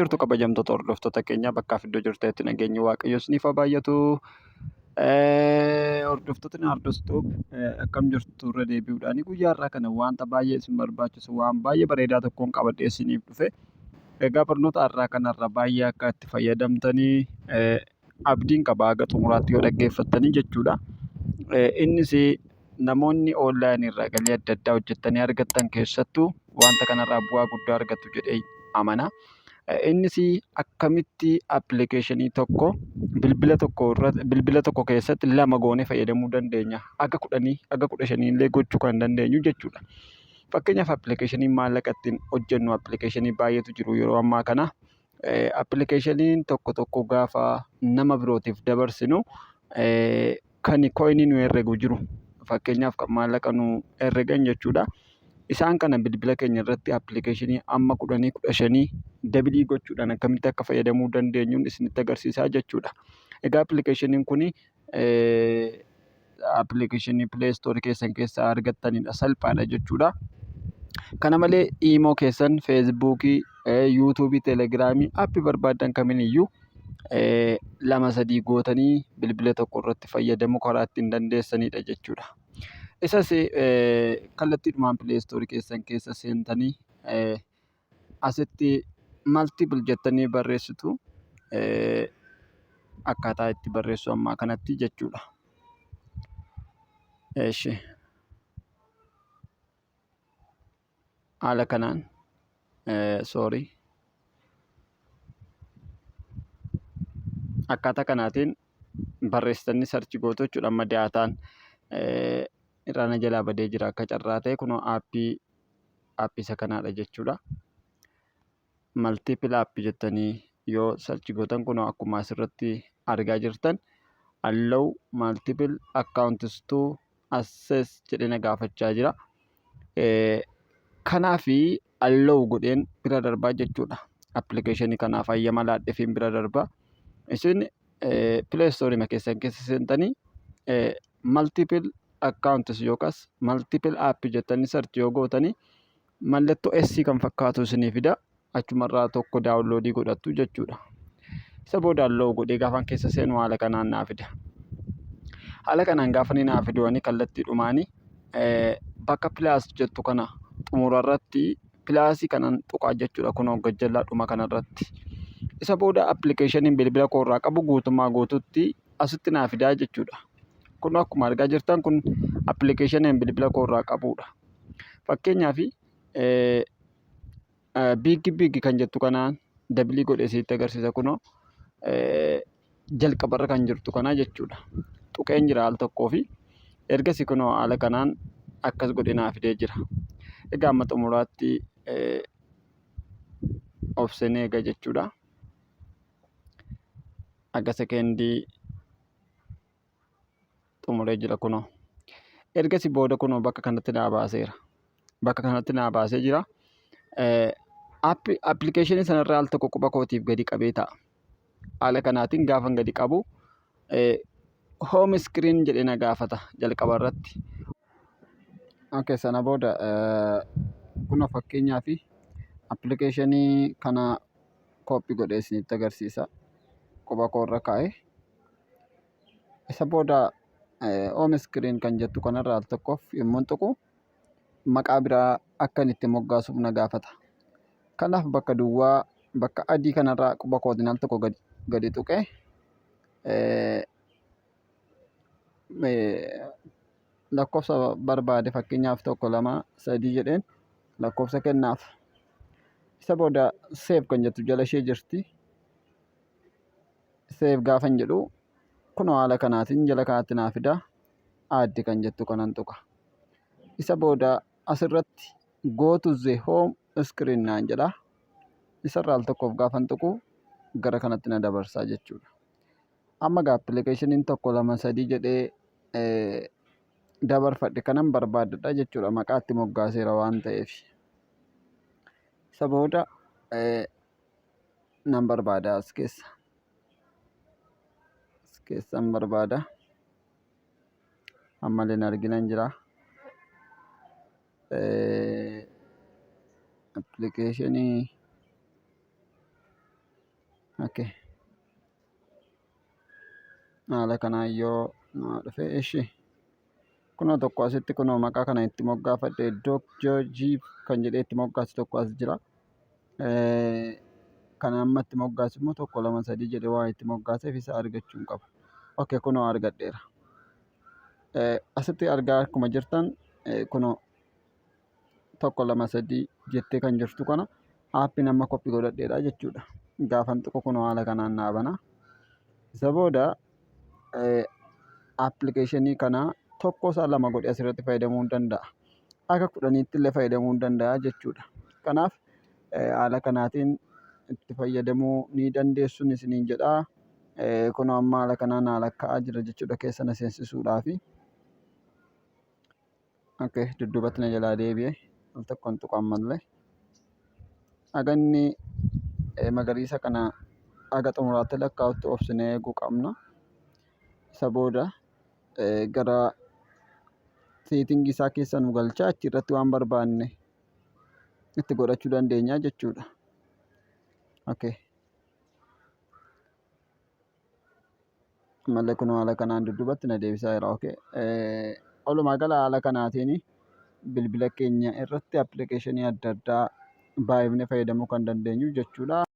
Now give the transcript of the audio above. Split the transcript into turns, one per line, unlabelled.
jirtu kabajamtoota hordoftoota keenya bakkaaf iddoo jirtanitti nageenyi Waaqayyo isiniif haa baay'atu. Hordoftoota Naardos Tube akkam jirtu irra deebi'uudhaan guyyaa har'aa kana wanta baay'ee isin barbaachisu waan baay'ee bareedaa tokkoon qabadhee isiniif dhufe. Egaa barnoota har'aa kanarra baay'ee akka itti fayyadamtanii abdiin qaba haga xumuraatti yoo dhaggeeffattanii jechuudha. Innis namoonni online irraa galii adda addaa hojjettanii argattan keessattuu wanta kanarraa bu'aa guddaa argattu jedhee amana. Innis akkamitti appilikeeshinii tokko bilbila tokko irra bilbila tokko keessatti lama goonee fayyadamuu dandeenya. Haga 10 haga 15 illee gochuu kan dandeenyu jechuudha. Fakkeenyaaf appilikeeshinii maallaqa ittiin hojjennu appilikeeshinii baay'eetu jiru yeroo ammaa kana. Appilikeeshiniin tokko tokko gaafa nama birootiif dabarsinu kan koyinii nu herregu jiru. Fakkeenyaaf kan maallaqa nu herregan jechuudha. Isaan kana bilbila keenya irratti appilikeeshinii amma 10 15 dabilii gochuudhaan akkamitti akka fayyadamuu dandeenyuun isinitti agarsiisaa jechuudha. Egaa appilikeeshiniin kun appilikeeshinii Play Store keessan keessaa argattanidha. Salphaadha jechuudha. Kana malee iimoo keessan, feesbuukii, yuutuubii, teelegiraamii, aappii barbaaddan kaminiyyuu lama sadii gootanii bilbila tokko irratti fayyadamuu karaa ittiin dandeessanidha jechuudha. Isas kallattiidhumaan Play Store keessan keessa seentanii asitti multiple jettanii barreessitu akkaataa itti barreessu ammaa kanatti jechuudha. Eshi haala kanaan sorry akkaataa kanaatiin barreessitanii sarchi gootu jechuudha. Amma daataan irraa na jalaa badee jira akka carraa ta'e kunoo aappii aappii isa kanaadha jechuudha. Multiple app jettanii yoo search gootan kunoo akkuma asirratti argaa jirtan allow multiple accounts to access jedhee na gaafachaa jira. Kanaaf allow godheen bira darbaa jechuudha. Appilikeeshinii kanaaf hayyama laadheefiin bira darbaa. Isin Play Store keessan keessa seentanii multiple accounts yookaas multiple app jettanii search yoo gootanii mallattoo S kan fakkaatu isinii fida. Achumarraa tokko daawunloodii godhattu jechuudha. Isa booda allow godhee gaafan keessa seenu haala kanaan naa fida. Haala kanaan gaafa inni naa fidu ani kallattiidhumaani bakka pilaas jettu kana xumurarratti pilaasii kanan tuqaa jechuudha kunoo gajjallaa dhuma kanarratti. Isa booda appilikeeshiniin bilbila koo irraa qabu guutummaa guutuutti asitti naa fidaa jechuudha. Kun akkuma argaa jirtan kun appilikeeshiniin bilbila koo irraa qabudha. Fakkeenyaaf biiggi biiggi kan jettu kanaan dabilii godhee sitti agarsiisa kunoo jalqabarra kan jirtu kana jechuudha. Tuqeen jira al tokkoo fi ergasii kunoo haala kanaan akkas godhee naa fidee jira. Egaa amma xumuraatti obseen eega jechuudha. Aga sekeendii xumuree jira kunoo. Ergasii booda kunoo bakka kanatti naa baaseera. Bakka kanatti naa baasee jira. Appilikeeshinii sanarraa al tokko quba kootiif gadi qabee ta'a. Haala kanaatiin gaafan gadi qabu home screen jedhee na gaafata jalqaba irratti. Okay, sana booda kunoo fakkeenyaaf appilikeeshinii kana koppii godhee isinitti agarsiisa. Quba koorra kaa'ee. Isa booda home screen kan jettu kanarra al tokkoof yommuun tuqu maqaa biraa akkan itti moggaasuuf na gaafata. Kanaaf bakka duwwaa bakka adii kanarraa quba kootiin al tokko gadi tuqee lakkoofsa barbaade fakkeenyaaf 1 2 3 jedheen lakkoofsa kennaaf. Isa booda save kan jettu jala ishee jirti. Save gaafan jedhu kunoo haala kanaatiin jala kanatti naa fida. Add kan jettu kanan tuqa. Isa booda asirratti go to the home screen naan jedha. Isarra al tokkoof gaafan tuqu gara kanatti na dabarsaa jechuudha. Amma gaa appilikeeshiniin 1 2 3 jedhee dabarfadhe kanan barbaadadha jechuudha. Maqaa itti moggaaseera waan ta'eef. Isa booda nan barbaada as keessa. As keessan barbaada. Ammallee hin arginan jira. Appilikeeshinii Okay. Haala kanaan yoo naa dhufe, ishi. Kunoo tokko asitti, kunoo maqaa kana itti moggaafadhe, Doc G kan jedhee itti moggaase tokko as jira. Kan amma itti moggaase immoo tokko, lama, sadii jedhee waa itti moggaaseef isa argachuu hin qabu. Okay, kunoo argadheera. Asitti argaa akkuma jirtan, kunoo tokko, lama, sadii jettee kan jirtu kana aappiin amma copy godhadheedha jechuudha. Gaafan tuqu kunoo haala kanaan naa bana. Isa booda appilikeeshinii kana tokko isaa lama godhee asirratti fayyadamuu hin danda'a. Akka 10tti illee fayyadamuu hin danda'a jechuudha. Kanaaf haala kanaatiin itti fayyadamuu ni dandeessuun isiniin jedha. Kunoo amma haala kanaan naa lakkaa'aa jira jechuudha keessa na seensisuudhaafi. Okay, dudduubatti na jalaa deebi'e. Al tokkoon tuqu ammallee. Haga inni magariisa kana haga xumuraatti lakkaa'utti obsinee eeguu qabna. Isa booda gara setting isaa keessa nu galcha, achi irratti waan barbaanne itti godhachuu dandeenya jechuudha. Okay. Ammallee kun haala kanaan dudduubatti na deebisaa jira. Okay. Walumaa gala haala kanaatiin bilbila keenya irratti appilikeeshinii adda addaa baay'ifnee fayyadamuu kan dandeenyu jechuudha.